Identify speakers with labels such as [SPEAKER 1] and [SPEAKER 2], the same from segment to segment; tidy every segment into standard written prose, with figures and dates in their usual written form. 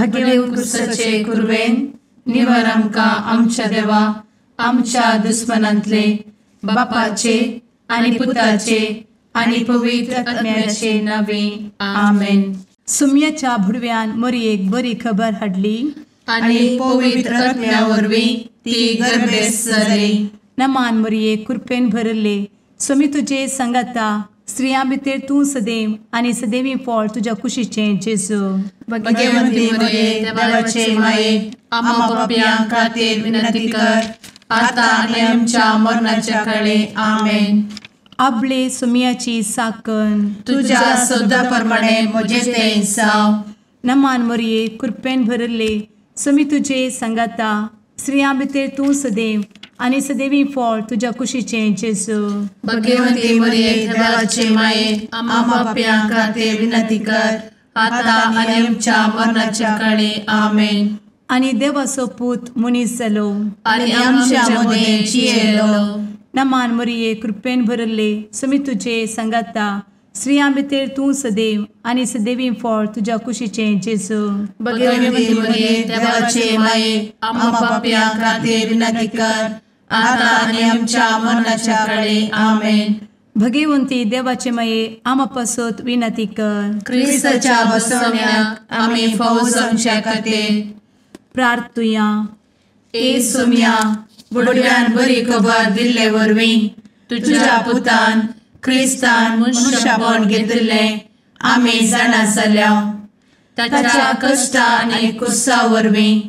[SPEAKER 1] भगेव कुरवेन निवर आमकां आमच्या देवा आमच्या दुस्मनांतले बापाचे आनी पुताचे आनी पवित्र आत्म्याचे नावे आमेन.
[SPEAKER 2] सुम्याच्या भुडव्यान मोरयेक बरी खबर हाडली
[SPEAKER 1] आनी पवित्र आत्म्या वरवीं ती गर्भेस्त जाली.
[SPEAKER 2] नमान मोरये, कृपेन भरले, स्वामी तुजे संगाता, स्त्रियां भितर तूं सदैव आनी सदैवी फळ तुज्या कुशीचें जेजू.
[SPEAKER 1] भगवंती मोरये, देवाचे माये, आम्हा पापयां खातीर विनंती कर आता आनी आमच्या मरणाच्या काळे. आमेन.
[SPEAKER 2] आपले सुम्याची साकन
[SPEAKER 1] तुज्या सदा प्रमाणे म्हजें तें जावं.
[SPEAKER 2] नमान मोरये, कृपेन भरले, स्वामी तुजे संगाता, स्त्रियां भितर तूं सदैव आनी सदैवी फळ तुज्या कुशीचें जेजू.
[SPEAKER 1] भगवंती मोरये, देवाचे माये, आम्हा पापयां खातीर विनंती कर आता आनी आमच्या मरणाच्या काळे. आमेन.
[SPEAKER 2] आनी देवाचो पूत मनीस जालो
[SPEAKER 1] आनी आमच्या मदें जियेलो.
[SPEAKER 2] नमान मोरये, कृपेन भरले, स्वामी तुजे संगाता, स्त्रियां भितर तूं सदैव आनी सदैवी फळ तुज्या कुशीचें जेजू.
[SPEAKER 1] भगवंती मोरये, देवाचे माये, आम्हा पापयां खातीर विनंती कर आता आनी आमच्या मरणाच्या काळे. आमेन.
[SPEAKER 2] भगवंती देवाचे माये, आम्हा पासत विनंती कर.
[SPEAKER 1] क्रिस्ताच्या बसवण्याक आमी फावो जावच्या खातीर
[SPEAKER 2] प्रार्थुया.
[SPEAKER 1] ए सुम्या, बुडव्यान बरी खबर दिल्ले वरवीं तुज्या पुतान क्रिस्तान मनशापण घेतिल्लें आमी जाणा जाल्या. ताच्या कश्टा आनी कुसा वरवीं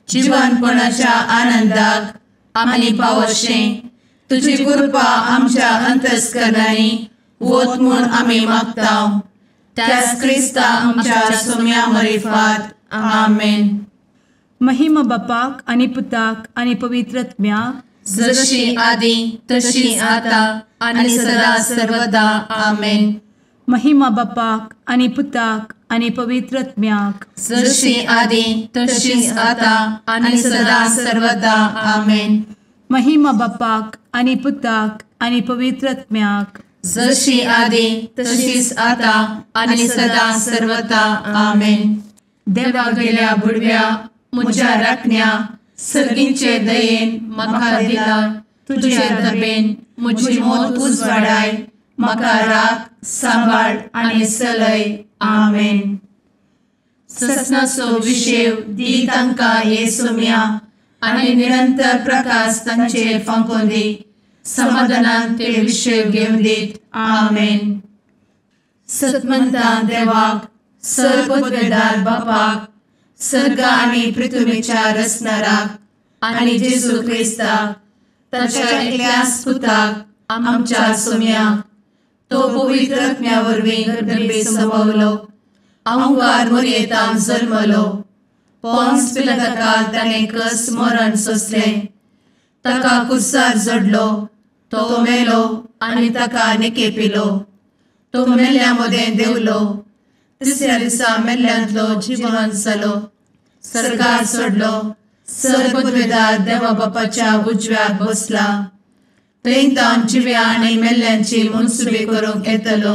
[SPEAKER 1] जिवनपणाच्या आनंदाक आमी पावशें तुजी कृपा आमच्या अंतस्करणांनी वत म्हूण आमी मागता. त्याच क्रिस्ता आमच्या सुम्या मरिफात. आमेन.
[SPEAKER 2] महिमा बापाक आनी पुताक आनी पवित्र आत्म्याक,
[SPEAKER 1] जशी आदी तशी आता आनी सदा सर्वदा. आमेन.
[SPEAKER 2] महिमा बापाक आनी पुताक आनी पवित्र आत्म्याक,
[SPEAKER 1] जशी आदी तशी आता आनी सदा सर्वदा. आमेन.
[SPEAKER 2] महिमा बापाक आनी पुताक आनी पवित्र आत्म्याक,
[SPEAKER 1] जशी आदी तशीच आता आनी सदा सर्वदा. आमेन. देवा गेल्या बुडव्या म्हज्या राखण्या सर्गींचे दयेन म्हाका दिला तुजे दबेन म्हजी मोत उजवाडाय, म्हाका राख सांबाळ आनी चलय. आमेन. ससनाचो विशेव दी तांकां हे सुम्या आनी निरंतर प्रकाश तांचेर फांकोवन दी, समाधानान ते विशेव घेवन दीत. आमेन. सतमंता देवाक, सर्वपदवेदार बापाक, सर्ग आनी पृथ्वीच्या रचणाराक आनी जेजू क्रिस्ताक ताच्या एकल्याच पुताक आमच्या सुम्याक, तो पवित्र आत्म्या वरवीं गर्भे संभवलो, अहंकार मोरयेतान जल्मलो, पोन्स पिलाताकाल ताणें कस मरण सोंसलें, ताका कुर्सार जडलो, तो मेलो आनी ताका निकेपिलो, तो मेल्ल्या मदें देंवलो, तिसऱ्या दिसा मेल्ल्यांतलो जिवन जालो, सर्गार सोडलो, सर्वपदवेदार देवा बापाच्या उजव्याक बसला, थंय तावन जिव्या आनी मेल्ल्यांची मनसुबी करूंक येतलो.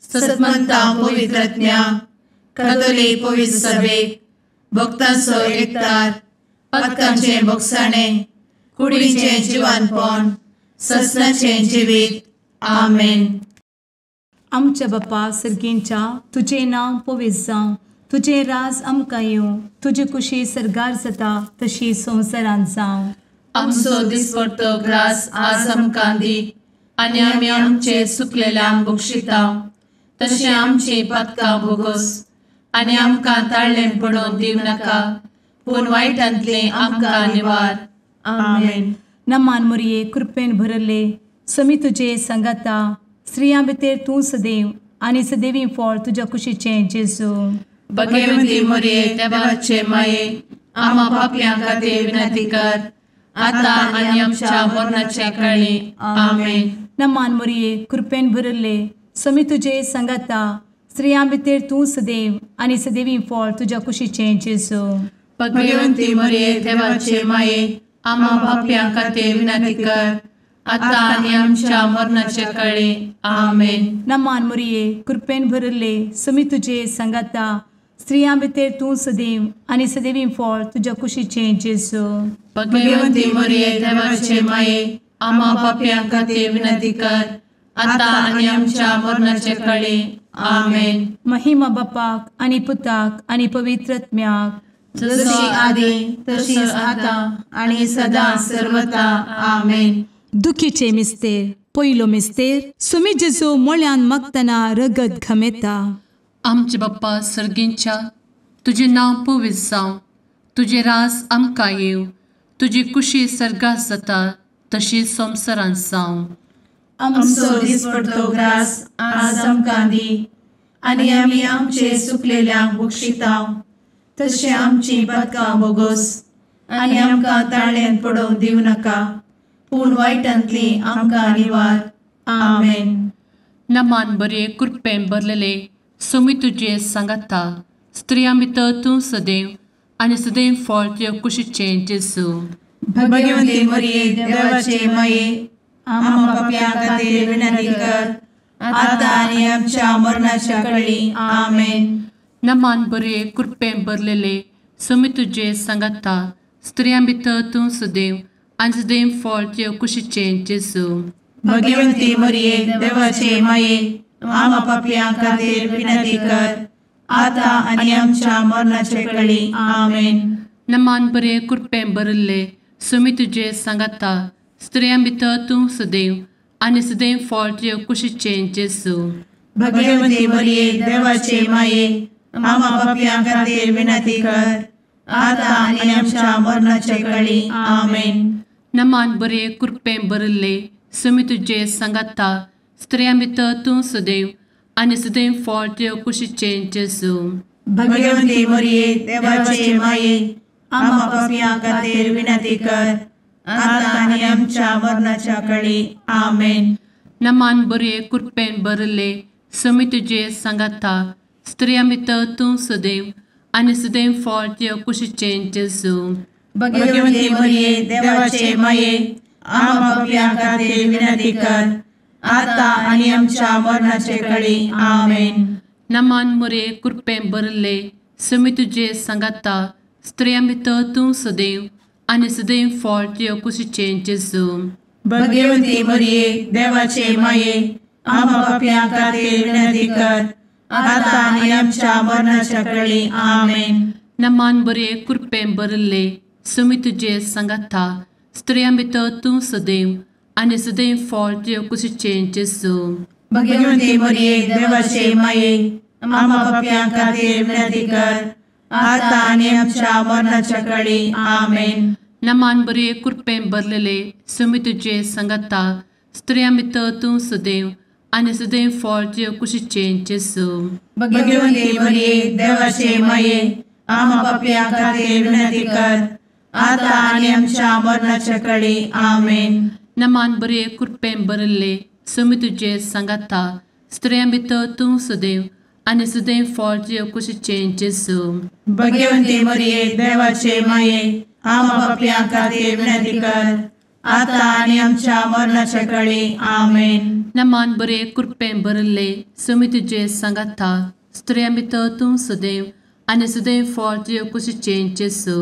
[SPEAKER 1] सतमंता पवित्र आत्म्या, कातोलीक पवित्र सभेक, भक्तांचो एकतार, पातकांचें भोगसाणें, कुडीचें जिवानपण, ससनाचें जिवीत. आमेन.
[SPEAKER 2] आमच्या बापा सर्गींच्या, तुजें नांव पवित्र जावं, तुजें राज आमकां येवं, तुजी कुशी सर्गार जाता तशी संवसारांत जावं.
[SPEAKER 1] आमचो दिसपडतो ग्रास आज आमकां दी आनी आमी आमचे सुकलेल्यांक बक्षिता तशें आमची पातकां भोगोस आनी आमकां ताळ्ळें पडोवन दिवं नाका, पूण वायटांतलें आमकां निवार. आमेन.
[SPEAKER 2] नमान मोरये, कृपेन भरले, स्वामी तुजे संगाता, स्त्रियां भितर तूं सदैव आनी सदैवी फळ तुज्या कुशीचें जेजू.
[SPEAKER 1] भगवंती मोरये, देवाचे माये, आम्हा पापयां खातीर विनंती कर आता आनी आमच्या मरणाच्या काळी. आमेन.
[SPEAKER 2] नमान मोरये, कृपेन भरले, स्वामी तुजे संगाता, स्त्रियां भितर तूं सदैव आनी सदैवी फळ तुज्या कुशीचें जेजू.
[SPEAKER 1] भगवंती मोरये, देवाचे माये, आम्हा पापयां खातीर विनंती कर आता आनी आमच्या मरणाच्या काळी. आमेन.
[SPEAKER 2] नमान मोरये, कृपेन भरले, स्वामी तुजे संगाता, स्त्रियां भितर तूं सदैव आनी सदैवी फळ तुज्या कुशीचें जेजू.
[SPEAKER 1] भगवंती मरिये देवाचे माये, आम्हा पापयां खातीर विनंती कर, आतां आनी आमच्या मरणाचे काळी. आमेन.
[SPEAKER 2] महिमा बापाक आनी पुताक आनी पवित्र आत्म्याक,
[SPEAKER 1] जशी आदी तशीच आतां आनी सदां सर्वता. आमेन.
[SPEAKER 2] दुखीचे मिस्तेर. पयलो मिस्तेर, सुमी जेजू मोळ्यान मागतना रगत घमेता.
[SPEAKER 1] आमचे बाप्पा सर्गींच्या, तुजें नांव पवित्र जावं, तुजें रास आमकां येवं, तुजी कुशी सर्गात जाता तशी संवसारांत जावं. आमचो दिसपडतो ग्रास आज आमकां दी, आनी आमी आमचे सुकलेल्यांक बक्षितांव, तशें आमची पातकां बोगोस, आनी आमकां ताळ्यांत पडोवंक दिवं नाका, पूण वायटांतली आमकां निवार. आमेन. नमान बरे कृपेन भरलेले सोमी तुजे सांगाता, स्त्रियां भितर तूं सदैव आनी सदैव फळ तुज्या कुशीचें जेजू. भगवंती मरिये देवाचे माये, आम्हा पापयां खातीर विनंती कर, आतां आनी आमच्या मरणाच्या काळी. आमेन. नमान बरे कृपेन भरलेले सोमी तुजे सांगाता, स्त्रियां भितर तूं सदैव आनी सदैव फळ तुज्या कुशीचें जेजू. भगवंती मरिये देवाचे माये, आम्हा पापयां खातीर विनंती कर, आतां आनी आमच्या मरणाचे काळी. आमेन. नमान बरे कृपेन भरिल्ले सोमी तुजे सांगाता, स्त्रियां भितर तूं सदैव आनी सदैव फळ तुज्या कुशीचें जेजू. भगवंती मरिये देवाचे माये, आम्हा पापयां खातीर विनंती कर, आतां आनी आमच्या मरणाचे काळी. आमेन. नमान बरे कृपेन भरिल्ले सोमी तुजे सांगाता, स्त्रियां भितर तूं सदैव आनी सदैव फळ तुज्या कुशीचें जेजू. भगवंती मरिये देवाचे माये, आम्हा पापयां खातीर विनंती कर, आतां आनी आमच्या मरणाच्या काळी. आमेन. नमान बरे कृपेन भरिल्ले सोमी तुजे सांगाता, स्त्रियां भितर तूं सदैव आनी सदैव फळ तुज्या कुशीचें जेजू. भगवंती मरिये देवाचे माये, आम्हा पापयां खातीर विनंती कर, आतां आनी आमच्या मरणाचे काळी. आमेन. नमान मरिये कृपेन भरिल्ले सोमी तुजे सांगाता, स्त्रियां भितर तूं सदैव आनी सदैव फळ तुज्या कुशीचें जेजू. भगवंती मरिये देवाचे माये, आम्हा पापयां खातीर विनंती कर, आतां आनी आमच्या मरणाच्या काळी. आमेन. नमान बरे कृपेन भरिल्ले सोमी तुजे सांगाता, स्त्रियां भितर तूं सदैव आनी सदैव फळ तुज्या कुशीचें जेजू. भगवंती मरिये देवाचे माये, आम्हा पापयां खातीर विनंती कर, आतां आनी आमच्या मरणाच्या काळी. आमेन. नमान बरे कृपेन भरलेले सोमी तुजे सांगाता, स्त्रियां भितर तूं सदैव आनी सदैव फळ तुज्या कुशीचें जेजू. भगवंती मरिये देवाचे माये, आम्हा पापयां खातीर विनंती कर, आतां आनी आमच्या मरणाच्या काळी. आमेन. नमान बरे कृपेन भरिल्ले सोमी तुजे सांगाता, स्त्रियां भितर तूं सदैव आनी सदैव फळ तुज्या कुशीचें जेजू. भगवंती मरिये देवाचे माये, आम्हा पापयां खातीर विनंती कर, आतां आनी आमच्या मरणाच्या काळी. आमेन. नमान बरे कृपेन भरिल्ले सोमी तुजे सांगाता, स्त्रियां भितर तूं सदैव आनी सदैव फळ तुज्या कुशीचें जेजू.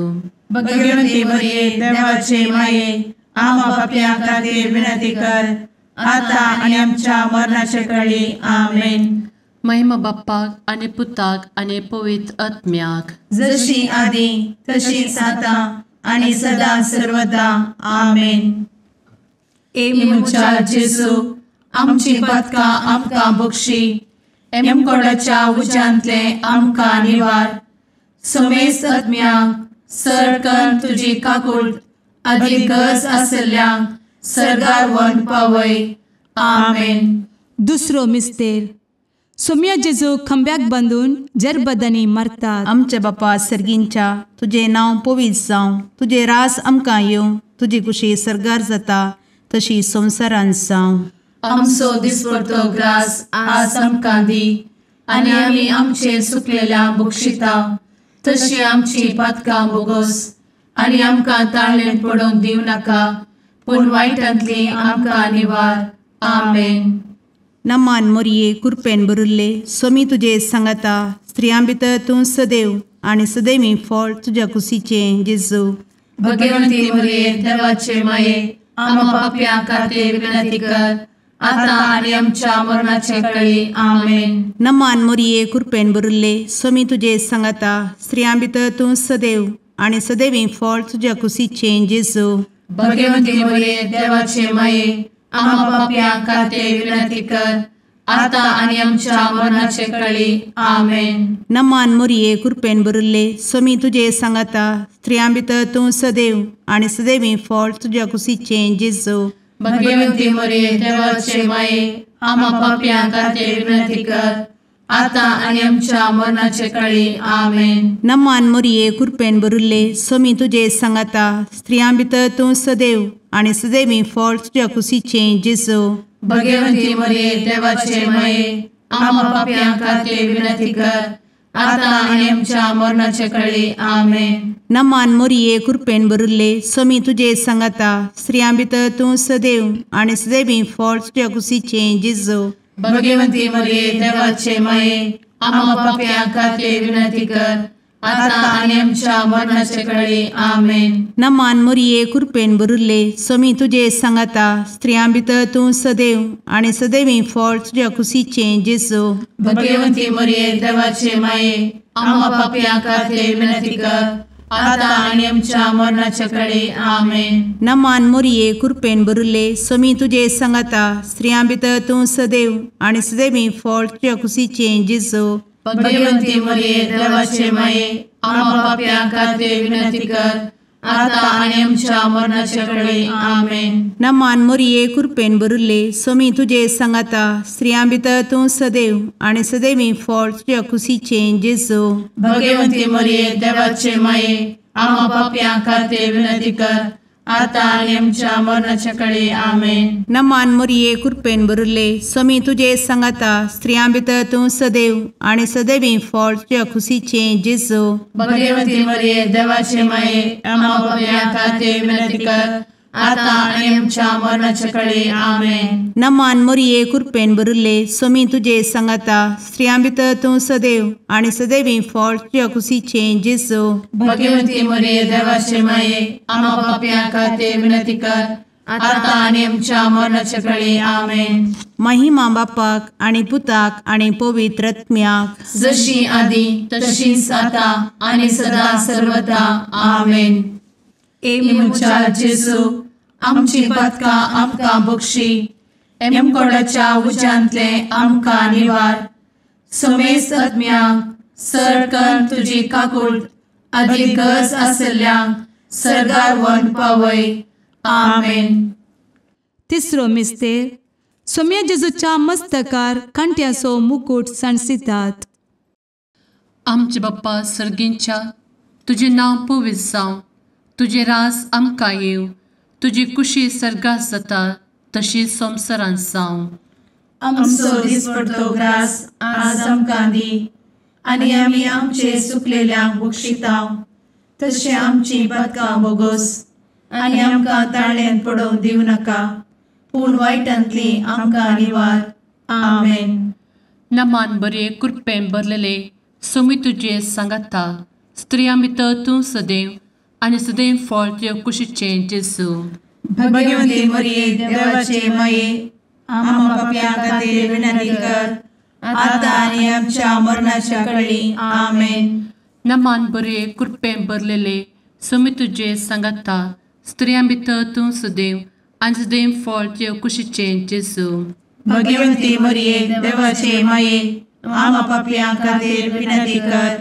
[SPEAKER 1] भगवंती मरिये देवाचे माये, आम्हा पापयां खातीर विनंती कर, आतां आनी आमच्या मरणाच्या काळी. आमेन. महिमा बाप्पाक आनी पुताक आनी पवित्र आत्म्याक, जशी आदी तशीच आतां आनी सदां सर्वदा. आमेन. ए म्हज्या जेजू, आमची पातकां आमकां बक्षी, एमकोडाच्या उज्यांतले आमकां निवार, समेस्त आत्म्यांक सरकन तुजी काकूट आदी गरज आसल्ल्यांक सर्गार व्हरून पावय. आमेन.
[SPEAKER 2] दुसरो मिस्तेर, सोम्या जेजू खंब्याक बांदून जरबदांनी मारतात.
[SPEAKER 3] आमच्या बापा सर्गींच्या, तुजें नांव पवित्र जावं, तुजें रास आमकां येवं, तुजी कुशी सर्गार जाता तशी संवसारांत जावं.
[SPEAKER 1] आमचो दिसपडतो ग्रास आज आमकां दी, आनी आमी आमचे सुकलेल्या बक्षिता, तशी आमची पातकां बोगोस, आनी आमकां ताळ्ळें पडोवंक दिवं नाका, पूण वायटांतली आमकां निवार. आमेन.
[SPEAKER 3] नमान मोरये कुरपेन भरिल्ले सोमी तुजे सांगाता स्त्रियां भितर तूं सदैव आनी सदैवी फळ तुज्या कुशीचें जेजू।
[SPEAKER 1] भगवंती मोरये देवाचे माये आम्हा पाप्यां खातीर विनंती कर आता आनी आमच्या मरणाचे कळी। आमेन।
[SPEAKER 3] नमान मोरये कुरपेन भरिल्ले सोमी तुजे सांगाता स्त्रियां भितर तूं सदैव आनी सदैवी फळ तुज्या कुशीचें जेजू।
[SPEAKER 1] भगवंती मोरये देवाचे माये आम्हा पाप्यां खातीर विनंती कर आता आनी आमच्या मरणाचे कळी। आमेन।
[SPEAKER 3] नमान मोरये कुरपेन भरिल्ले सोमी तुजे सांगाता स्त्रियां भितर तूं सदैव आनी सदैवी फळ तुज्या कुशीचें जेजू।
[SPEAKER 1] भगवंती मोरये देवाचे माये आम्हा पाप्यां खातीर विनंती कर आता आनी आमच्या मरणाचे कळी। आमेन।
[SPEAKER 3] नमान मोरये कुरपेन भरिल्ले सोमी तुजे सांगाता स्त्रियां भितर तूं सदैव आनी सदैवी फळ तुज्या कुशीचें जेजू।
[SPEAKER 1] भगवंती मोरये देवाचे माये आम्हा पाप्यां खातीर विनंती कर आता आनी आमच्या मरणाचे कळी। आमेन।
[SPEAKER 3] नमान मोरये कुरपेन भरिल्ले सोमी तुजे सांगाता स्त्रियां भितर तूं सदैव आनी सदैवी फळ तुज्या कुशीचें जेजू।
[SPEAKER 1] भगवंती मोरये देवाचे माये आम्हा पाप्यां खातीर विनंती कर आता आनी आमच्या मरणाचे कळी। आमेन।
[SPEAKER 3] नमान मोरये कुरपेन भरिल्ले सोमी तुजे सांगाता स्त्रियां भितर तूं सदैव आनी सदैवी फळ तुज्या कुशीचें जेजू।
[SPEAKER 1] भगवंती मोरये देवाचे माये आम्हा पाप्यां खातीर विनंती कर आता आनी आमच्या मरणाचे कळी। आमेन।
[SPEAKER 3] नमान मोरये कुरपेन भरिल्ले सोमी तुजे सांगाता स्त्रियां भितर तूं सदैव आनी सदैवी फळ तुज्या कुशीचें जेजू।
[SPEAKER 1] भगवंती मोरये देवाचे माये आम्हा पाप्यां खातीर विनंती कर आता आनी आमच्या मरणाचे कळी। आमेन।
[SPEAKER 3] नमान मोरये कुरपेन भरिल्ले सोमी तुजे सांगाता स्त्रियां भितर तूं सदैव आनी सदैवी फळ तुज्या कुशीचें जेजू।
[SPEAKER 1] भगवंती मोरये देवाचे माये आम्हा पाप्यां खातीर विनंती कर आता आनी आमच्या मरणाचे कळी। आमेन।
[SPEAKER 3] नमान मोरये कुरपेन भरिल्ले सोमी तुजे सांगाता स्त्रियां भितर तूं सदैव आनी सदैवी फळ तुज्या कुशीचें जेजू।
[SPEAKER 1] भगवंती मोरये देवाचे माये आम्हा पाप्यां खातीर विनंती कर आता आनी आमच्या मरणाचे कळी। आमेन।
[SPEAKER 3] नमान मोरये कुरपेन भरिल्ले सोमी तुजे सांगाता स्त्रियां भितर तूं सदैव आनी सदैवी फळ तुज्या कुशीचें जेजू।
[SPEAKER 1] भगवंती मोरये देवाचे माये आम्हा पाप्यां खातीर विनंती कर आता आनी आमच्या मरणाचे कळी। आमेन।
[SPEAKER 3] महिमा बापाक आनी पुताक आनी पवित्र आत्म्याक,
[SPEAKER 1] जशी आदी तशीच आता आनी सदा सर्वदा। आमेन। ए म्हज्या जेजू आमची पातकां आमकां बक्षी, एमकोडाच्या उज्यांतले आमकां निवार, समेस्त आत्म्यांक सरकन तुजी काकूट आदी गरज आसल्ल्यांक सर्गार व्हरून पावय। आमेन।
[SPEAKER 2] तिसरो मिस्तेर सोम्या जेजूच्या मस्तकार कांट्याचो मुकूट सांडसितात।
[SPEAKER 1] आमचे बाप्पा सर्गींच्या तुजें नांव पवित्र जावं, तुजें रास आमकां येवं, तुजी कुशी सर्गात जाता तशी संवसारांत जावं। आमचो दिसपडतो ग्रास आज आमकां दी आनी आमी आमचे चुकलेल्यांक बक्षितांव तशें आमची पातकां बोगोस आनी आमकां ताळ्यांत पडोवंक दिवं नाका, पूण वायटांतली आमकां निवार। आमेन।
[SPEAKER 4] नमान बरे कृपेन भरलेले सोमी तुजे सांगाता स्त्रियां भितर तूं सदैव आनी सदैव फळ तुज्या कुशीचें जेजू।
[SPEAKER 3] भगवंती मोरये देवाचे माये आम्हा पाप्यां खातीर विनंती कर आता आनी आमच्या मरणाच्या कळी। आमेन।
[SPEAKER 4] नमान बरे कृपेन भरलेले सोमी तुजे सांगाता स्त्रियां भितर तूं सदैव आनी सदैव फळ तुज्या कुशीचें जेजू।
[SPEAKER 3] भगवंती मोरये देवाचे माये आम्हा पाप्यां खातीर विनंती कर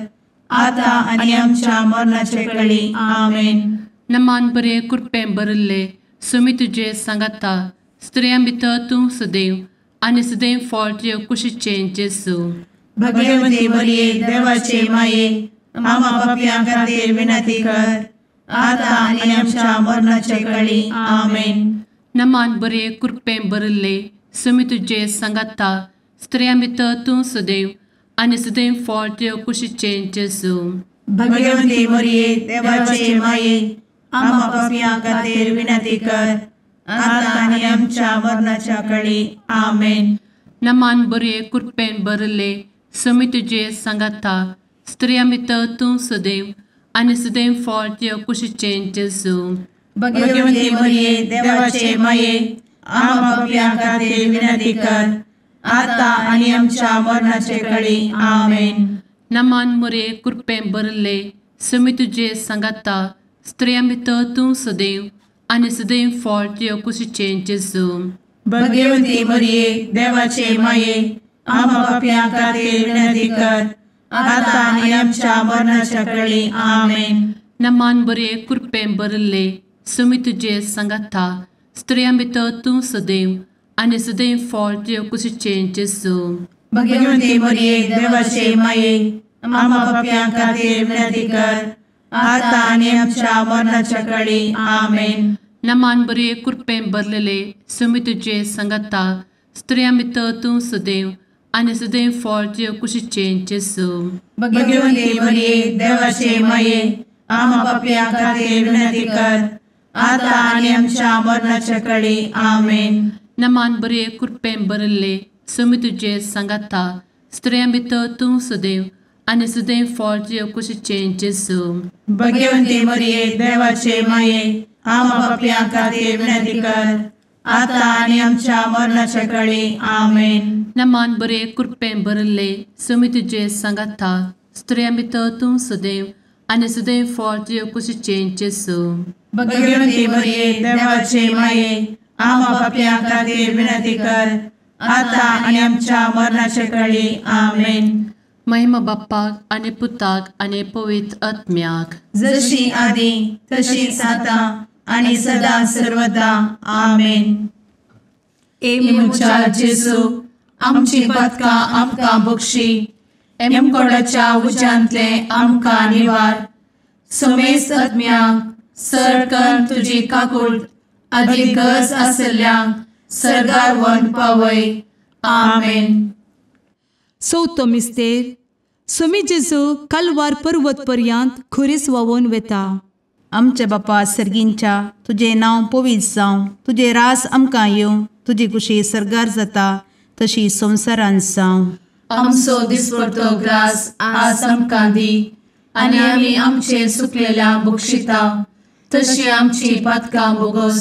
[SPEAKER 3] आता आनी आमच्या मरणाचे कळी। आमेन।
[SPEAKER 4] नमान बरे कृपेन भरिल्ले सोमी तुजे सांगाता स्त्रियां भितर तूं सदैव आनी सदैव फळ तुज्या कुशीचें जेजू।
[SPEAKER 3] भगवंती मोरये देवाचे माये आम्हा पाप्यां खातीर विनंती कर आता आनी आमच्या मरणाचे कळी। आमेन।
[SPEAKER 4] नमान बरे कृपेन भरिल्ले सोमी तुजे सांगाता स्त्रियां भितर तूं सदैव आनी सदैव फळ तुज्या कुशीचें जेजू।
[SPEAKER 3] भगवंती मोरये देवाचे माये आम्हा पाप्यां खातीर विनंती कर आता आनी आमच्या मरणाच्या कळी। आमेन।
[SPEAKER 4] नमान बरे कृपेन भरले समी तुजे सांगाता स्त्रियां भितर तूं सदैव आनी सदैव फळ तुज्या कुशीचें जेजू.
[SPEAKER 3] भगवती मरिये देवाचे माये आम्हा पाप्यां खातीर विनंती कर आता आनी आमच्या मरणाचे कळी. आमेन.
[SPEAKER 4] नमान मरिये कृपेन भरले समी तुजे सांगाता स्त्रियां भितर तूं सदैव आनी सदैव फळ तुज्या कुशीचें जेजू.
[SPEAKER 3] भगवती मरिये देवाचे माये आम्हा पाप्यां खातीर विनंती कर आता आनी आमच्या मरणाच्या कळी. आमेन.
[SPEAKER 4] नमान बरे कृपेन भरले समी तुजे सांगाता स्त्रियां भितर तूं सदैव आनी सदैव फळ तुज्या कुशीचें जेजू.
[SPEAKER 3] भगवती मरिये देवाचे माये आम्हा पाप्यां खातीर विनंती कर आता आनी आमच्या मरणाच्या कळी. आमेन.
[SPEAKER 4] नमान बरे कृपेन भरलेले समी तुजे सांगाता स्त्रियां भितर तूं सदैव आनी सदैव फळ तुज्या कुशीचें जेजू.
[SPEAKER 3] भगवती मरिये देवाचे माये आम्हा पाप्यां खातीर विनंती कर आता आनी आमच्या मरणाच्या कळी. आमेन.
[SPEAKER 4] नमान बरे कृपेन भरले समी तुजे सांगाता स्त्रियां भितर तूं सदैव आनी सदैव फळ तुज्या कुशीचें जेजू.
[SPEAKER 3] भगवती मरिये देवाचे माये आम्हा पाप्यां खातीर विनंती कर आता आनी आमच्या मरणाच्या कळी. आमेन.
[SPEAKER 4] नमान बरे कृपेन भरले समी तुजे सांगाता स्त्रियां भितर तूं सदैव आनी सदैव फळ तुज्या कुशीचें जेजू.
[SPEAKER 3] भगवती मरिये देवाचे माये आम्हा पाप्यां खातीर विनंती कर आता आनी आमच्या मरणाच्या कळी. आमेन.
[SPEAKER 4] महिमा बाप्पाक आनी पुताक आनी पवित्र आत्म्याक,
[SPEAKER 3] जशी आदी तशीच आता आनी सदा सर्वदा. आमेन.
[SPEAKER 1] ए म्हज्या जेजू आमची पातकां आमकां बक्षी, एमकोडाच्या उज्यांतले आमकां निवार, समेस्त आत्म्यांक सरकन तुजी काकूट आदी गरज आसल्ल्यांक सर्गार व्हरून पावय. आमेन.
[SPEAKER 2] चवथो मिस्तेर सुमी जेजू कालवार पर्वत पर्यंत खुरीस व्हांवून वेता.
[SPEAKER 3] आमच्या बापा सर्गींच्या तुजें नांव पवित्र जावं, तुजें रास आमकां येवं, तुजी कुशी सर्गार जाता तशी संवसारांत जावं.
[SPEAKER 1] आमचो दिसपडतो ग्रास आज आमकां दी आनी आमी आमचे सुकलेल्या बक्षिता तशी आमची पातकां बोगोस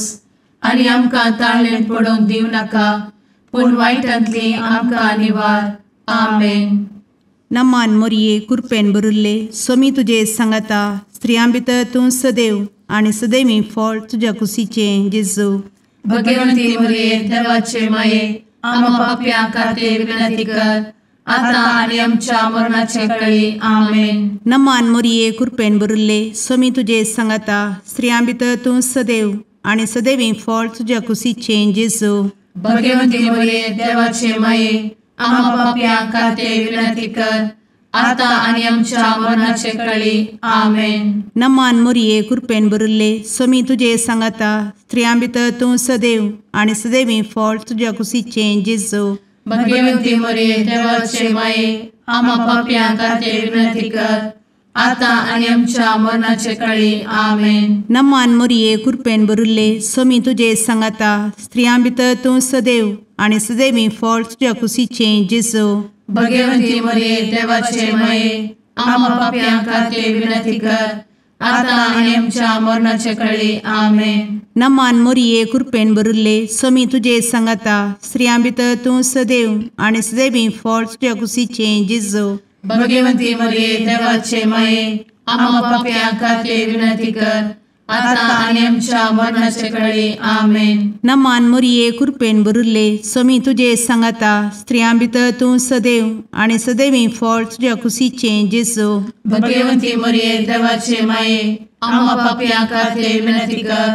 [SPEAKER 1] आनी आमकां ताळेन पडोवंक दिवं नाका पूण वायटांतली आमकां निवार. आमेन.
[SPEAKER 3] नमान मोरये कृपेन भरिल्ले स्वामी तुजे सांगाता स्त्रियां भितर तूं सदैव आनी सदैवी फळ तुज्या कुशीचें जेजू.
[SPEAKER 1] भगवंती मोरये देवाचे माये आम्हा पाप्यां खातीर विनंती कर आता आनी आमच्या मरणाचे कळी. आमेन.
[SPEAKER 3] नमान मोरये कृपेन भरिल्ले स्वामी तुजे सांगाता स्त्रियां भितर तूं सदैव आनी सदैवी फळ तुज्या कुशीचें जेजू.
[SPEAKER 1] भगवंती मोरये देवाचे माये आम्हा पाप्यां खातीर विनंती कर आता आनी आमच्या मरणाचे कळी. आमेन.
[SPEAKER 3] नमान मोरये कृपेन भरिल्ले स्वामी तुजे सांगाता स्त्रियां भितर तूं सदैव आनी सदैवी फळ तुज्या कुशीचें जेजू.
[SPEAKER 1] भगवंती मोरये देवाचे माये आम्हा पाप्यां खातीर विनंती कर आता आनी आमच्या मरणाचे कळी. आमेन.
[SPEAKER 3] नमान मोरये कृपेन भरिल्ले स्वामी तुजे सांगाता स्त्रियां भितर तूं सदैव आनी सदैवी फळ तुज्या कुशीचें जेजू.
[SPEAKER 1] भगवंती मोरये देवाचे माये आम्हा पाप्यां खातीर विनंती कर आता आनी आमच्या मरणाचे कळी. आमेन.
[SPEAKER 3] नमान मोरये कृपेन भरिल्ले स्वामी तुजे सांगाता स्त्रियां भितर तूं सदैव आनी सदैवी फळ तुज्या कुशीचें जेजू.
[SPEAKER 1] भगवंती मोरये देवाचे माये आम्हा पाप्यां खातीर विनंती कर आता आनी आमच्या मरणाचे कळी. आमेन.
[SPEAKER 3] नमान मोरये कृपेन भरिल्ले स्वामी तुजे सांगाता स्त्रियां भितर तूं सदैव आनी सदैवी फळ तुज्या कुशीचें जेजू.
[SPEAKER 1] भगवंती मोरये देवाचे माये आम्हा पाप्यां खातीर विनंती कर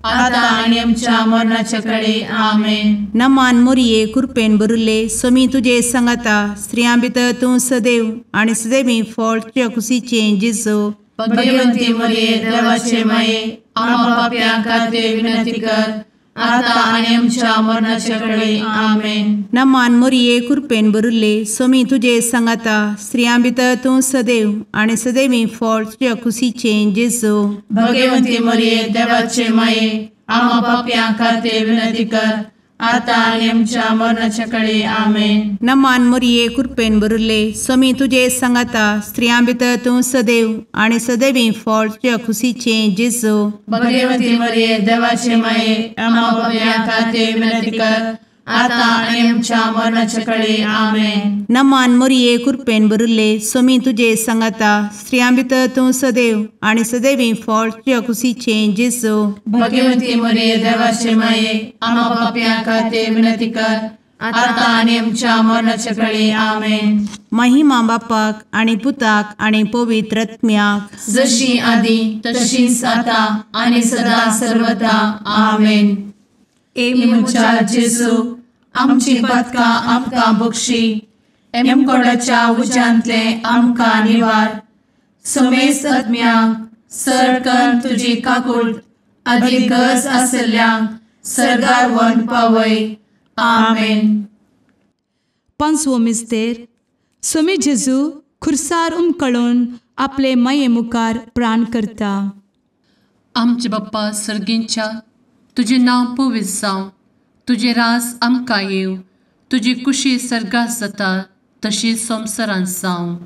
[SPEAKER 1] आता आनी आमच्या मरणाचे कळी. आमेन.
[SPEAKER 3] नमान मोरये कृपेन भरिल्ले स्वामी तुजे सांगाता स्त्रियां भितर तूं सदैव आनी सदैवी फळ तुज्या कुशीचें जेजू.
[SPEAKER 1] भगवंती मोरये देवाचे माये आम्हा पाप्यां खातीर विनंती कर आता आनी आमच्या मरणाचे कळी. आमेन.
[SPEAKER 3] नमान मोरये कृपेन भरिल्ले स्वामी तुजे सांगाता स्त्रियां भितर तूं सदैव आनी सदैवी फळ तुज्या कुशीचें जेजू.
[SPEAKER 1] भगवंती मोरये देवाचे माये आम्हा पाप्यां खातीर विनंती कर
[SPEAKER 3] आतां आनी आमच्या मरणाच्या कळे. आमेन.
[SPEAKER 5] नमान मोरये कृपेन भरिल्ले, स्वामी तुजे सांगाता, स्त्रियां भितर तूं सदैव आनी सदैवी फळ तुज्या खुशीचें जेजू.
[SPEAKER 3] भगवती मरिये देवाचे माये, आम्हा पाप्यां खातीर विनंती कर, आतां आनी आमच्या मरणाच्या कळे. आमेन.
[SPEAKER 5] नमान मोरये कृपेन भरिल्ले, स्वामी तुजे सांगाता, स्त्रियां भितर तूं सदैव आनी सदैवी फळ तुज्या खुशीचें जेजू.
[SPEAKER 3] भगवती मरिये देवाचे माये, आम्हा पाप्यां खातीर विनंती कर, आतां आनी आमच्या मरणाच्या कळे. आमेन.
[SPEAKER 5] महिमा बापाक आनी पुताक आनी पवित्र आत्म्याक,
[SPEAKER 3] जशी आदी तशीच आतां आनी सदा सर्वदा. आमेन. ए म्हज्या जेजू, आमची पातकां आमकां बक्षी, एमकोडाच्या उज्यांतले आमकां निवार, समेस्त आत्म्यांक सरकन तुजी काकूट आदी गरज आशिल्ल्यांक सर्गार व्हरून पावय. आमेन.
[SPEAKER 2] पांचवो मिस्तेर. स्वामी जेजू खुर्सार उमकळून आपले माये मुखार प्राण करता.
[SPEAKER 4] आमचे बाप्पा सर्गींच्या, तुजें नांव पवित्र जावं, तुजें राज आमकां येवं, तुजी कुशी सर्गात जाता तशी संवसारांत जावं.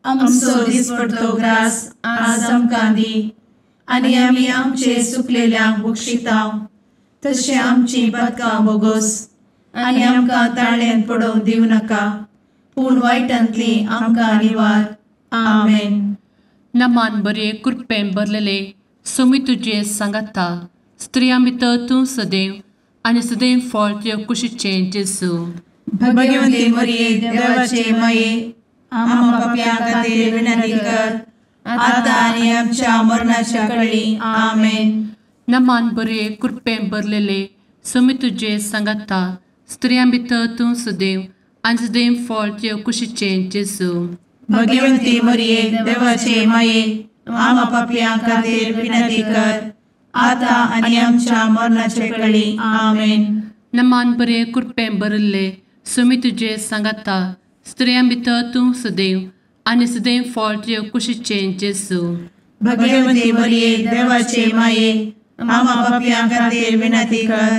[SPEAKER 3] आमचो दिसपडतो ग्रास आज आमकां दी, आनी आमी आमचे सुकलेल्यांक बक्षिता तशें आमची पातकां बोगोस, आनी आमकां ताळ्यांत पडोवंक दिवं नाका, पूण वायटांतली आमकां निवार. आमेन.
[SPEAKER 4] नमान बरे कृपेन भरलेले, स्वामी तुजे सांगाता, स्त्रियां भितर तूं सदैव आनी सदैव फळ तुज्या कुशीचें जेजू.
[SPEAKER 3] भगवती मरिये देवाचे माये, आम्हा पाप्यां खातीर विनंती कर, आतां आनी आमच्या मरणाच्या कळी. आमेन.
[SPEAKER 4] नमान बरे कृपेन भरलेले, स्वामी तुजे सांगाता, स्त्रियां भितर तूं सदैव आनी सदैव फळ तुज्या कुशीचें जेजू.
[SPEAKER 3] भगवती मरिये देवाचे माये, आम्हा पाप्यां खातीर विनंती कर, आतां आनी आमच्या मरणाच्या कळी. आमेन.
[SPEAKER 4] नमान बरे कृपेन भरिल्ले, स्वामी तुजे सांगाता, स्त्रियां भितर तूं सदैव आनी सदैव फळ तुज्या कुशीचें जेजू.
[SPEAKER 3] भगवती मरिये देवाचे माये, आम्हा पाप्यां खातीर विनंती कर,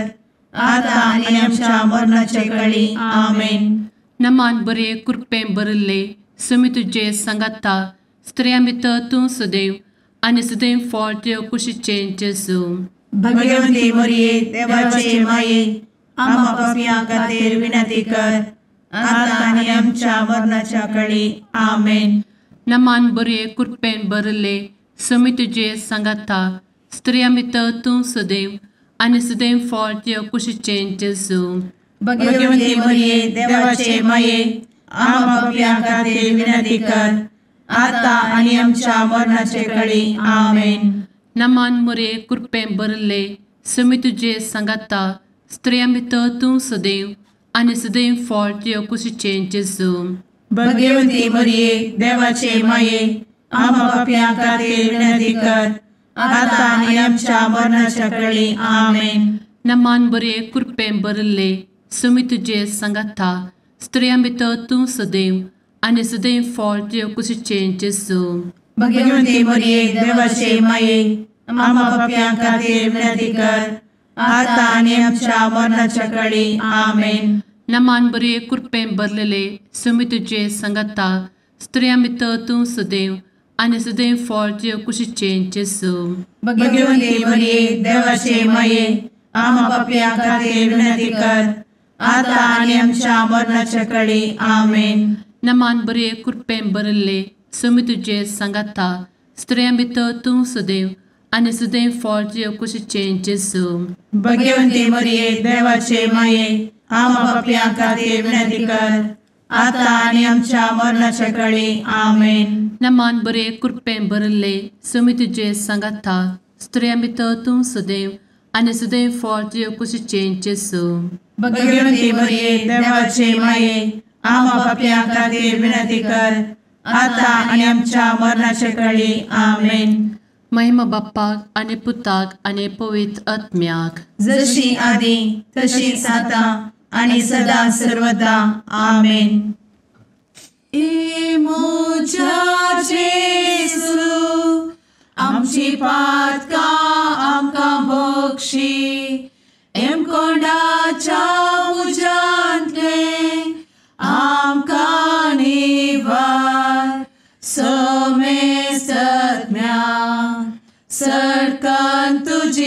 [SPEAKER 3] आतां आनी आमच्या मरणाच्या कळी. आमेन.
[SPEAKER 4] नमान बरे कृपेन भरिल्ले, स्वामी तुजे सांगाता, स्त्रियां भितर तूं सदैव आनी सदैव फळ तुज्या कुशीचें जेजू.
[SPEAKER 3] भगवती मरिये देवाचे माये, आम्हा पाप्यां खातीर विनंती कर, आतां आनी आमच्या मरणाच्या कळी. आमेन.
[SPEAKER 4] नमान बरे कृपेन भरिल्ले, स्वामी तुजे सांगाता, स्त्रियां भितर तूं सदैव आनी सदैव फळ तुज्या कुशीचें जेजू.
[SPEAKER 3] भगवती मरिये देवाचे माये, आम्हा पाप्यां खातीर विनंती कर, आतां आनी आमच्या मरणाचे कळी. आमेन.
[SPEAKER 4] नमान मरिये कृपेन भरिल्ले, स्वामी तुजे सांगाता, स्त्रियां भितर तूं सदैव आनी सदैव फळ तुज्या कुशीचें जेजू.
[SPEAKER 3] भगवती मरिये देवाचे माये, आम्हा पाप्यां खातीर विनंती कर, आतां आनी आमच्या मरणाच्या कळी. आमेन.
[SPEAKER 4] नमान बरे कृपेन भरिल्ले, स्वामी तुजे सांगाता, स्त्रियां भितर तूं सदैव आनी सदैव फळ तुज्या कुशीचें जेजू.
[SPEAKER 3] भगवती मरिये देवाचे माये, आम्हा पाप्यां खातीर विनंती कर, आतां आनी आमच्या मरणाच्या कळी. आमेन.
[SPEAKER 4] नमान बरे कृपेन भरलेले, स्वामी तुजे सांगाता, स्त्रियां भितर तूं सदैव आनी सदैव फळ तुज्या कुशीचें जेजू.
[SPEAKER 3] भगवती मरिये देवाचे माये, आम्हा पाप्यां खातीर विनंती कर, आतां आनी आमच्या मरणाच्या कळी. आमेन.
[SPEAKER 4] नमान बरे कृपेन भरिल्ले, स्वामी तुजे सांगाता, स्त्रियां भितर तूं सदैव आनी सदैव फळ तुज्या कुशीचें जेजू.
[SPEAKER 3] भगवती मरिये देवाचे माये, आम्हा पाप्यां खातीर विनंती कर, आतां आनी आमच्या मरणाच्या कळी. आमेन.
[SPEAKER 4] नमान बरे कृपेन भरिल्ले, स्वामी तुजे सांगाता, स्त्रियां भितर तूं सदैव आनी सदैव फळ तुज्या कुशीचें जेजू.
[SPEAKER 3] भगवती मरिये देवाचे माये, आम्हा पाप्यां खातीर विनंती कर, आतां आनी आमच्या मरणाच्या कळी. आमेन.
[SPEAKER 4] महिमा बाप्पाक आनी पुताक आनी पवित्र आत्म्याक,
[SPEAKER 3] जशी आदी तशीच आतां आनी सदा सर्वदा. आमेन. ए म्हज्या जेजू, आमची पातकां आमकां बक्षी, एमकोंडाच्या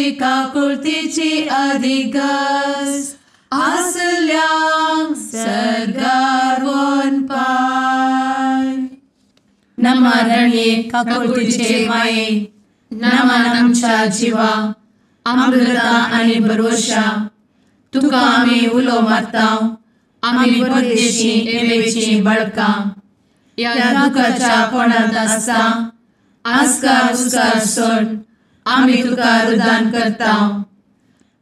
[SPEAKER 1] तुजी काकुळतीची अधिगस आसल्यांक सर्गार वनपाय.
[SPEAKER 3] नमा रणये काकुळतीचे माये, नमन आमच्या जिवा, अमृता आनी भरवशा, तुका आमी उलो मारता, आमी परदेशी एवेची बळकां, ह्या दुखाच्या कोणांत आसता आस्कार उस्कार सोड आमी तुका रुदान करता.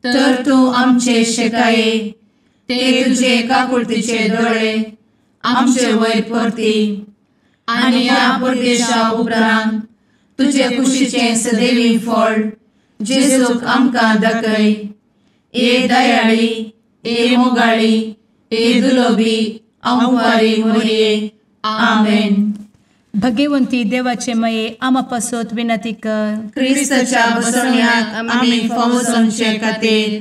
[SPEAKER 3] तर तूं आमचे शेकाये, ते तुजे काकुळतीचे दोळे आमचे वयर परती आनी ह्या परदेशा उपरांत तुजे कुशीचें सदैवी फळ जेजूक आमकां दाखय. ए दयाळी, ए मोगाळी, ए दुलोबी आंवारी मोरये. आमेन.
[SPEAKER 2] भगवंती देवाचे मये आमा पासत विनंती कर.
[SPEAKER 3] क्रिस्ताच्या बसवण्याक आमी फावो जावचे खातीर.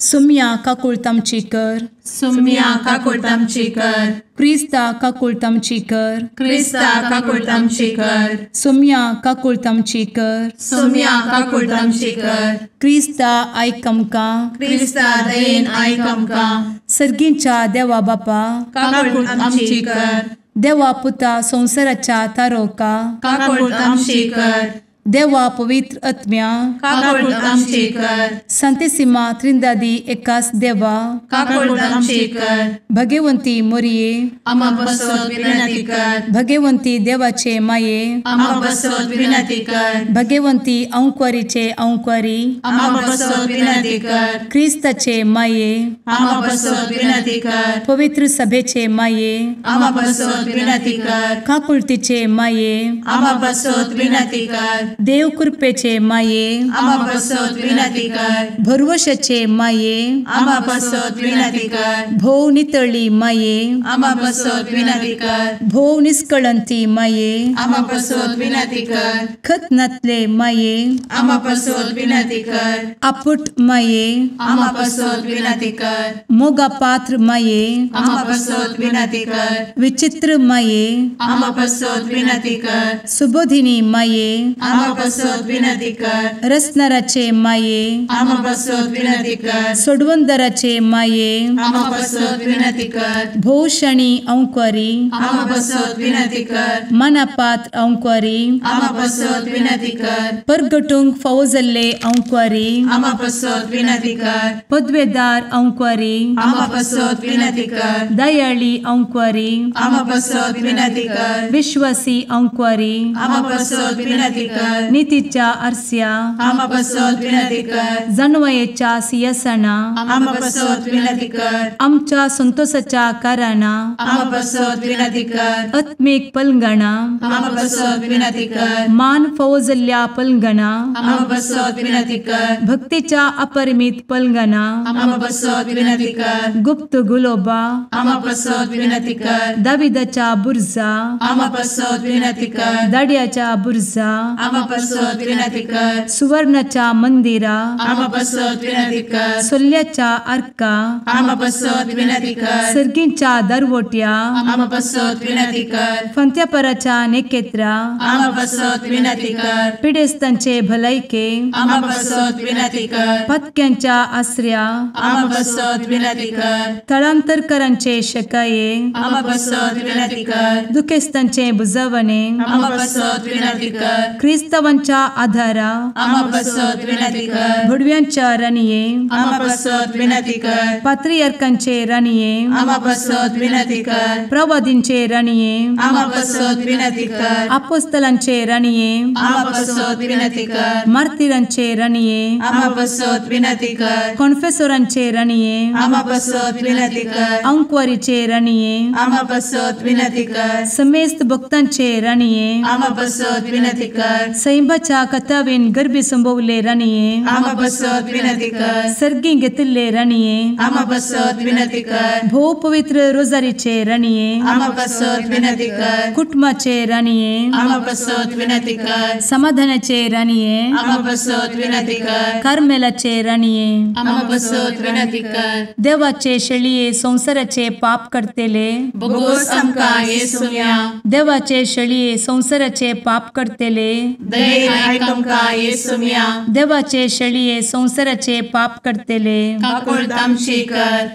[SPEAKER 2] सुम्या काकुळत आमची कर.
[SPEAKER 3] सुम्या काकुळत आमची कर.
[SPEAKER 2] क्रिस्ता काकुळत आमची कर.
[SPEAKER 3] क्रिस्ता काकुळत आमची कर.
[SPEAKER 2] सुम्या काकुळत आमची कर.
[SPEAKER 3] सुम्या काकुळत आमची कर.
[SPEAKER 2] क्रिस्ता आयक आमकां.
[SPEAKER 3] क्रिस्ता दयेन आयक आमकां.
[SPEAKER 2] सर्गींच्या देवा बापा
[SPEAKER 3] काकुळत आमची कर.
[SPEAKER 2] देवा पुता संवसाराच्या तारोका
[SPEAKER 3] काकुळत आमची कर.
[SPEAKER 2] देवा पवित्र आत्म्या
[SPEAKER 3] काकुळत आमची कर.
[SPEAKER 2] संतेसिमा त्रिंदादी एकास देवा
[SPEAKER 3] काकुळत आमची कर.
[SPEAKER 2] भगवंती मोरये
[SPEAKER 3] आमा पासत विनंती कर.
[SPEAKER 2] भगवंती देवाचे माये
[SPEAKER 3] आमा पासत विनंती कर.
[SPEAKER 2] भगवंती अंकुरीचे अंकुरी
[SPEAKER 3] आमा पासत विनंती कर.
[SPEAKER 2] क्रिस्ताचे माये
[SPEAKER 3] आमा पासत विनंती कर.
[SPEAKER 2] पवित्र सभेचे माये
[SPEAKER 3] आमा पासत विनंती कर.
[SPEAKER 2] काकुळतीचे माये
[SPEAKER 3] आमा पासत विनंती कर.
[SPEAKER 2] देव कृपेचे माये
[SPEAKER 3] आमा पासत विनंती कर.
[SPEAKER 2] भरवशाचे माये
[SPEAKER 3] आमा पासत विनंती कर.
[SPEAKER 2] भोव नितळी माये
[SPEAKER 3] आमा पासत विनंती कर.
[SPEAKER 2] भोव निष्कळंती माये
[SPEAKER 3] आमा पासत विनंती कर.
[SPEAKER 2] खत नातले माये
[SPEAKER 3] आमा पासत विनंती कर.
[SPEAKER 2] आपुट माये
[SPEAKER 3] आमा पासत विनंती कर.
[SPEAKER 2] मोगा पात्र माये
[SPEAKER 3] आमा पासत विनंती कर.
[SPEAKER 2] विचित्र माये
[SPEAKER 3] आमा पासत विनंती कर.
[SPEAKER 2] सुबोधिनी माये
[SPEAKER 3] आमा पासत विनंती कर.
[SPEAKER 2] रसनाराचे माये
[SPEAKER 3] आमा पासत विनंती कर.
[SPEAKER 2] सोडवंदराचे माये
[SPEAKER 3] आमा पासत विनंती कर.
[SPEAKER 2] भोवशणी अंकुरी
[SPEAKER 3] आमा पासत विनंती कर.
[SPEAKER 2] मनापात्र अंकुरी
[SPEAKER 3] आमा पासत विनंती कर.
[SPEAKER 2] परगटूंक फावो जाल्ले अंकुरी
[SPEAKER 3] आमा पासत विनंती कर.
[SPEAKER 2] पदवेदार अंकुरी
[SPEAKER 3] आमा पासत विनंती कर.
[SPEAKER 2] दयाळी अंकुरी
[SPEAKER 3] आमा पासत विनंती कर.
[SPEAKER 2] विश्वासी अंकुरी
[SPEAKER 3] आमा पासत विनंती कर.
[SPEAKER 2] नितीच्या आरस्या
[SPEAKER 3] आमा पासत विनंती कर.
[SPEAKER 2] जानवयेच्या सिंहासना
[SPEAKER 3] आमा पासत विनंती कर.
[SPEAKER 2] आमच्या संतोषाच्या कारणा
[SPEAKER 3] आमा पासत विनंती कर.
[SPEAKER 2] आत्मीक पलंगणा
[SPEAKER 3] आमा पासत विनंती कर.
[SPEAKER 2] मान फावो जाल्ल्या पलंगणा
[SPEAKER 3] आमा पासत विनंती कर.
[SPEAKER 2] भक्तीच्या अपरिमित पलंगणा
[SPEAKER 3] आमा पासत विनंती कर.
[SPEAKER 2] गुप्त गुलोबा
[SPEAKER 3] आमा पासत विनंती कर.
[SPEAKER 2] दाविदाच्या बुर्जा
[SPEAKER 3] आमा पासत विनंती कर.
[SPEAKER 2] दाड्याच्या बुर्जा
[SPEAKER 3] आमा पासत विनंती कर.
[SPEAKER 2] सुवर्णाच्या मंदिरा
[SPEAKER 3] आमा पासत विनंती कर.
[SPEAKER 2] सोल्याच्या आर्का
[SPEAKER 3] आमा पासत विनंती कर.
[SPEAKER 2] सर्गींच्या दरवट्या
[SPEAKER 3] आमा पासत विनंती कर.
[SPEAKER 2] फंत्यापराच्या नेकेत्रा
[SPEAKER 3] आमा पासत विनंती कर.
[SPEAKER 2] पिडेस्तांचे भलायके
[SPEAKER 3] आमा पासत विनंती कर.
[SPEAKER 2] पत्क्यांच्या आसऱ्या
[SPEAKER 3] आमा पासत विनंती कर.
[SPEAKER 2] थळांतरकरांचे शकाये
[SPEAKER 3] आमा पासत विनंती कर.
[SPEAKER 2] दुखेस्तांचे बुजवणे
[SPEAKER 3] आमा पासत विनंती कर.
[SPEAKER 2] क्रिस्तावांच्या आधारा
[SPEAKER 3] आमा पासत विनंती कर.
[SPEAKER 2] भुडव्यांच्या राणये
[SPEAKER 3] आमा पासत विनंती कर.
[SPEAKER 2] पात्रियार्कांचे राणये
[SPEAKER 3] आमा पासत विनंती कर.
[SPEAKER 2] प्रवादींचे राणये
[SPEAKER 3] आमा पासत विनंती कर.
[SPEAKER 2] आपोस्तलांचे राणये
[SPEAKER 3] आमा पासत विनंती कर.
[SPEAKER 2] मार्तिरांचे राणये
[SPEAKER 3] आमा पासत विनंती कर.
[SPEAKER 2] कॉन्फेसोरांचे राणये
[SPEAKER 3] आमा पासत विनंती कर.
[SPEAKER 2] अंकुवारीचे राणये
[SPEAKER 3] आमा पासत विनंती कर.
[SPEAKER 2] समेस्त भक्तांचे राणये
[SPEAKER 3] आमा पासत विनंती कर.
[SPEAKER 2] सैंबाच्या कथावेन गर्भी संभवले राणये
[SPEAKER 3] आमा पासत विनंती कर.
[SPEAKER 2] सर्गी घेतिल्ले राणये
[SPEAKER 3] आमा पासत विनंती कर.
[SPEAKER 2] भोव पवित्र रोजारीचे राणये
[SPEAKER 3] आमा पासत विनंती कर.
[SPEAKER 2] कुटुंबाचे राणये
[SPEAKER 3] आमा पासत विनंती कर.
[SPEAKER 2] समाधानाचे राणये
[SPEAKER 3] आमा पासत विनंती कर.
[SPEAKER 2] कार्मेलाचे राणये
[SPEAKER 3] आमा पासत विनंती कर.
[SPEAKER 2] देवाचे शेळये संवसाराचे पाप करतेले
[SPEAKER 3] बोगोस आमकां येसुया.
[SPEAKER 2] देवाचे शेळये संवसाराचे पाप करतेले
[SPEAKER 1] दयेन आयक आमकां येसुम्या.
[SPEAKER 2] देवाचे शेळये संवसाराचे पाप करतले
[SPEAKER 1] काकुळट आमची कर.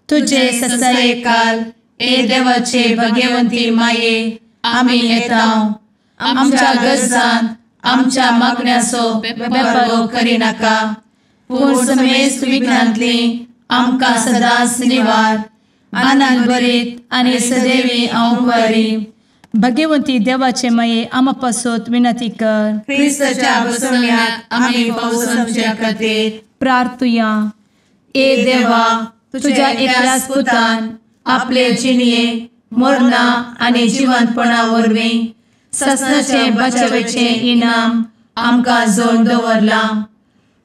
[SPEAKER 2] तुजे
[SPEAKER 1] ससायेकाल ए देवाचे भगवंती माये आमी येता आमच्या गरजान आमच्या मागण्याचो बेपर्वो करिनाका पूण समेस्त विघ्नांतली आमकां सदांच निवार. आनंद भरीत आनी सदैवी अंवकारी.
[SPEAKER 2] भगवंती देवाचे माये आमा पासत विनंती कर.
[SPEAKER 1] क्रिस्ताच्या बसवण्याक आमी पावसाच्या खातीर
[SPEAKER 2] प्रार्थुया.
[SPEAKER 1] ए देवा तुझ्या एकल्याच पुतान आपले जिणये मरणा आनी जिवंतपणा वरवीं ससनाचे बचावेचे इनाम आमकां जोड दवरलां.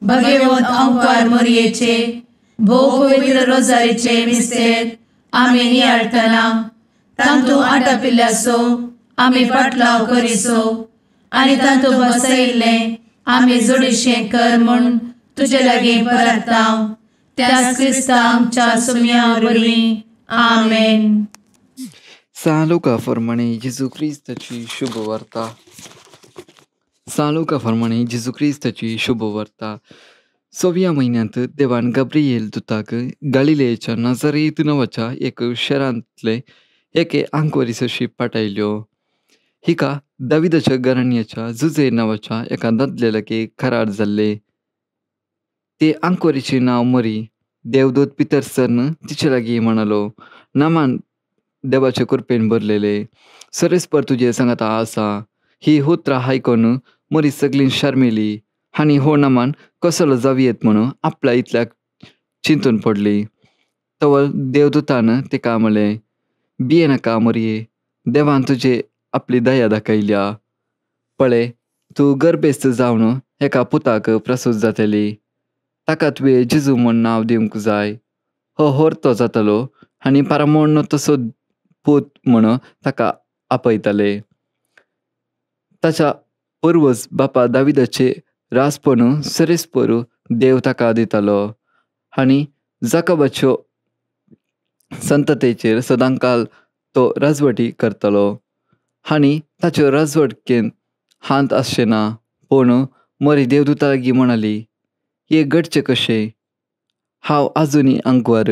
[SPEAKER 1] भगवंत अंकार मोरयेचे भोव पवित्र रोजारीचे मिस्तेर आमी नियाळटना तांतू आटापिल्ल्याचो आमी पाटलाव करिसो आनी तांतू बसयिल्लें आमी जोडीशें कर म्हूण तुजे लागीं परता त्याच क्रिस्ता आमच्या सुम्या वरवीं. आमेन.
[SPEAKER 6] सान लुका फरमाणे जेजू क्रिस्ताची शुभवार्ता. सान लुका फरमाणे जेजू क्रिस्ताची शुभवार्ता. सव्या म्हयन्यांत देवान गाब्रिएल दुताक गालिलेच्या नाझारेत नांवाच्या एक शहरांतले एके आंकवारीसशी पाठयल्यो. हिका दाविदाच्या घराण्याच्या जुजे नांवाच्या एका दादल्या लागीं करार जाल्ले. ते आंकवारीचें नांव मरी. देवदूत पितरसर्न तिचे लागीं म्हणालो, नामान देवाचे कृपेन भरलेले सरेस्पर तुजे सांगाता आसा. ही उतरां आयकून मरी सगळीं शर्मेली आनी हो नामान कसलो जावयेत म्हणून आपल्या इतल्याक चिंतून पडली. तवळ देवदूतान तिका म्हणलें, भियेनाका मरये, देवान तुजे आपली दया दाखयल्या. पळय तूं गर्भेस्त जावन एका पुताक प्रसूत जातली. ताका तुवें जेजू म्हूण नांव दिवंक जाय. हो होरतो जातलो आनी पारामोण्ण तसो पूत म्हूण ताका आपयतले. ताच्या पुर्वज बापा दाविदाचे राजपण सरेस्पर देव ताका दितालो आनी जाकबाच्यो संततेचेर सदांकाल तो राजवटी करतलो आनी ताच्यो राजवटकेन हांत आसचें ना. पूण मरी देवदूता लागीं म्हणाली, हें घडचें कशें? हांव आजुनी आंकवार.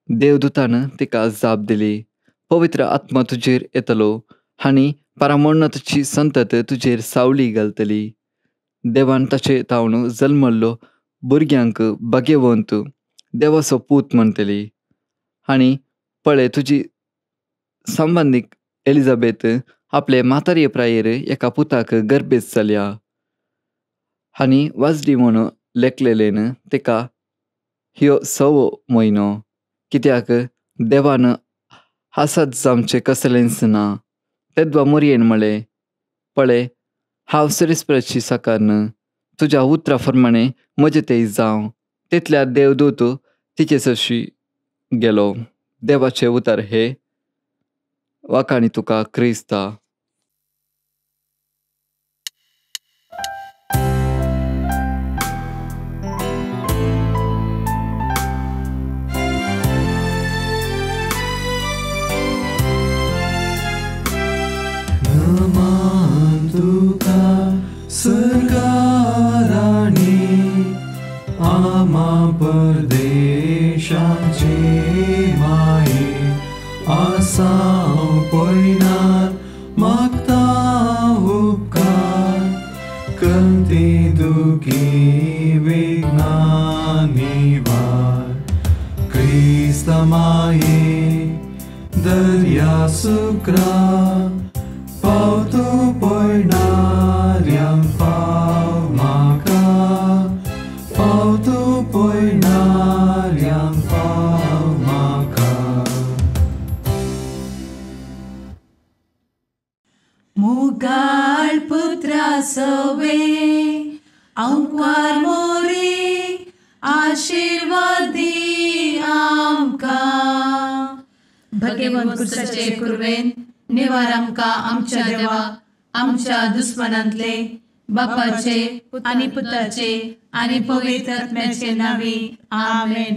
[SPEAKER 6] देवदूतान तिका जाप दिली, पवित्र आत्मा तुजेर येतलो आनी पारामोण्ण तुजी संतत तुजेर सावली घालतली. देवान ताचे तावन जल्मल्लो भुरग्यांक भाग्यवंत देवाचो पूत म्हणटली. आनी पळय तुजी संबंदीक एलिझाबेथ आपले म्हातारे प्रायेर एका पुताक गर्भेस्त जाल्या आनी वाजडी म्हूण लेखलेलेन तिका ह्यो सवो म्हयनो, कित्याक देवान हासत जावचें कसलेंच ना. तेद्वा मोरयेन म्हळें, पळय हांव सरेस्पराची साकारन, तुज्या उतरा प्रमाणें म्हजें तें जावं. तितल्या देवदूत तिचे सरशी गेलो. देवाचें उतर हें वाखाणी तुका क्रिस्ता.
[SPEAKER 7] तुका सरकाराणी आमा परदेशाचे माये आसाव पयनार मागता उपकार कंती दुखी विघ्ना निवार. क्रिस्त माये दर्या सुक्रा पावतो पयणाऱ्यांक पाव म्हाका, पावतो पयणाऱ्यांक पाव म्हाका.
[SPEAKER 1] मुगाळ पुत्रा सवे अंकवार मोरे आशीर्वाद दी आमकां. भगवंत कुर्साचे कुर्वेन निवार आमकां आमच्या देवा आमच्या दुस्मनांतले बापाचे आनी पुताचे आनी पवित्र आत्म्याचे नांवी. आमेन.